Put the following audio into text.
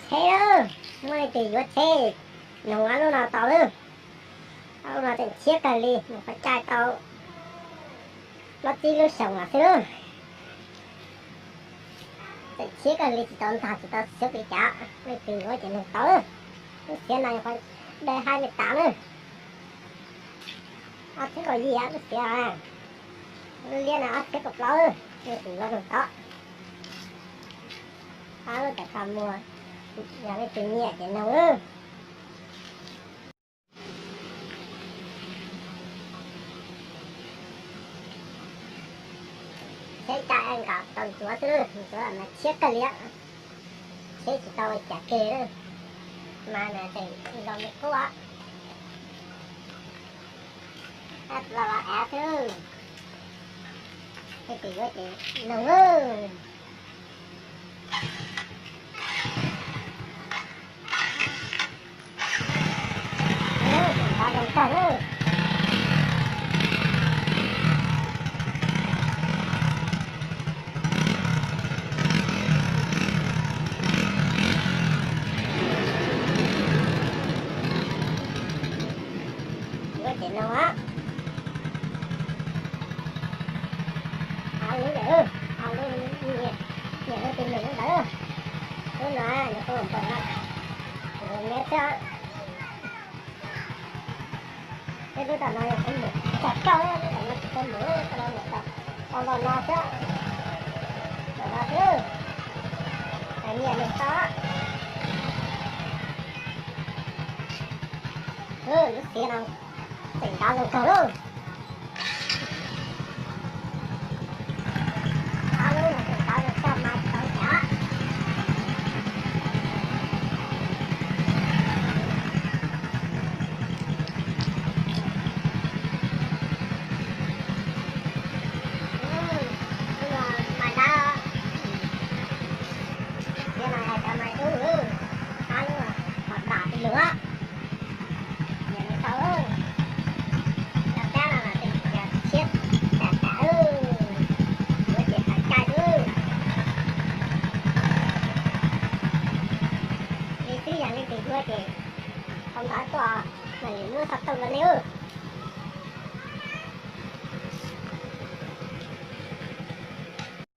Tsheb lawm, muaj leej twg yuav tsheb, noog ob lub no tau lawm. Ob lub no tseem tshiab kawg li, mus qhov cai tau plaub tsib lub xyoos los xwb lawm. Tseem tshiab kawg li, tsis tau ntog tsis tau xyoob li cas, leej twg yuav ces noog tau lawm. Lub xiav no yog qhov dawb haib me tas lawm. Ob txhiab kaum yim lub xiav, lub liab no ob txhiab kaum plaub, leej twg yuav noog tau. Ob lub tawm qhov muag, yog leej twg nyiam ces noog lawm. Tsheb cai nkaus tau ntxuav xwb, ntxuav mas tshiab kawg li, tsheb tsis tau cas kiag, mas tseem zoo li qub. Los los av xwb, leej twg yuav ces noog lawm. Yuav ces noog, av lub ntawd, av lub, nyiam leej twg noog lub ntawd. Lub no nws kuj npaum no, nws me xwb. Peb lub tom no yog peb mus tag koj, lub tom no tsis tau mus, koj los mus tau, tau los no xwb, los no xwb, nyiam nws tau. Lub xiav no tseem nkav zoo kawg lauj. Ob lub no tseem nkav zoo kawg mas tsis tau cas. Lub no mas dab, xiav no yog cov mas dub, ob lub no pom dam li lug. Nyiam nws tau, cov dab no mas tseem tshiab tas tas, yuav ces tawm cai xwb. Li twb yog leej twg yuav ces tau ntawv tuaj, mam li muab xov tooj rau nej.